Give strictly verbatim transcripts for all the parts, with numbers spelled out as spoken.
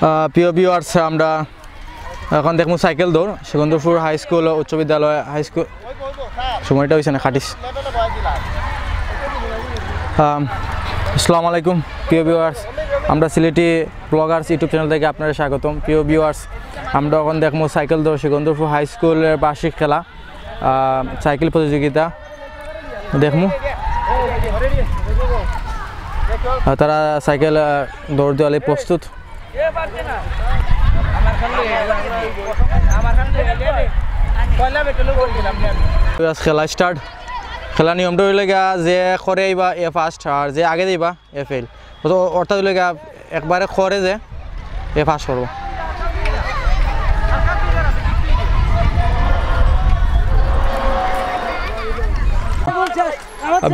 আহ, প্রিয় ভিউয়ার্স, আমরা এখন দেখমু সাইকেল দৌড়, সেগুনদুরপুর হাই স্কুল ও উচ্চ বিদ্যালয়, হাই স্কুল। সময়টা অইছে না, খাটিস। আম, আসসালামু আলাইকুম প্রিয় ভিউয়ার্স, আমরা সিলেটি ব্লগার্স ইউটিউব চ্যানেল থেকে আপনাদের স্বাগতম। প্রিয় ভিউয়ার্স, আমরা এখন দেখমু সাইকেল দৌড়, সেগুনদুরপুর হাই স্কুলের বার্ষিক খেলা, আহ, সাইকেল প্রতিযোগিতা দেখমু। আহ, তারা সাইকেল, আহ, দৌড় দেওয়ালে প্রস্তুত। আজ খেলা স্টার্ট। খেলা নিয়মটা অইলো গিয়া, যে খরে আইবা এ ফার্স্ট, আর যে আগে যাইবা এ ফেল। অর্থাৎ অইলো গিয়া, একবারে খরে যে এ পাস করবো।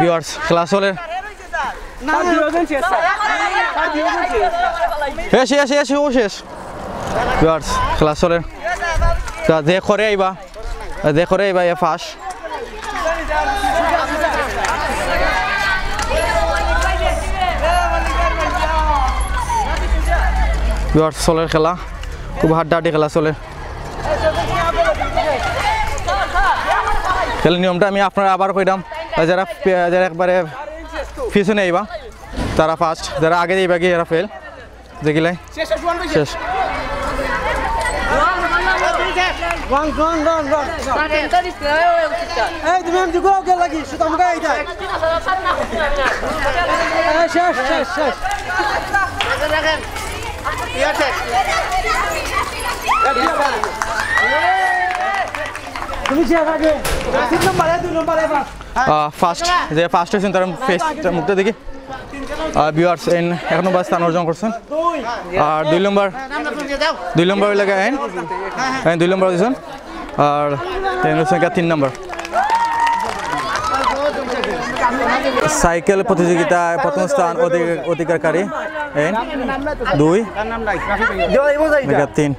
ভিউয়ার্স, খেলা চলের। শেষ, শেষ, শেষ, ও শেষ। ভিউয়ার্স, খেলা চলের। তা যে খরে আইবা, যে খরে আইবা, এ পাস। ভিউয়ার্স, চলের খেলা, খুব হাড্ডাহাড্ডি খেলা চলের। খেলার নিয়মটা আমি আপনারে আবার কইরাম, যারা, যারা একবারে পিছনে আইবা, তারা ফার্স্ট, যারা আগে যাইবা কি, এরা ফেল। দেখিলাই? শেষ। এই, তুমি এমনি ঘুরাও কে লাগি? সুতাম গায়ে যায়। এই, শেষ, শেষ, শেষ। তুমি শেষ আগে। তিন নম্বরে, দুই নম্বরে, এবার। আহ, ফার্স্ট, যে ফার্স্ট অইছইন, তার ফেস, তার মুখটা দেখি। আহ, ভিউয়ার্স, এন এক নম্বর স্থান অর্জন করছইন। আর দুই নম্বর, দুই নম্বর অইলো গিয়া এন, এন দুই নম্বর অইছইন। আর এন অইছইন গিয়া তিন নম্বর। সাইকেল প্রতিযোগিতায় প্রথম স্থান অধি-, অধিকারকারী এন দুই, গিয়া তিন।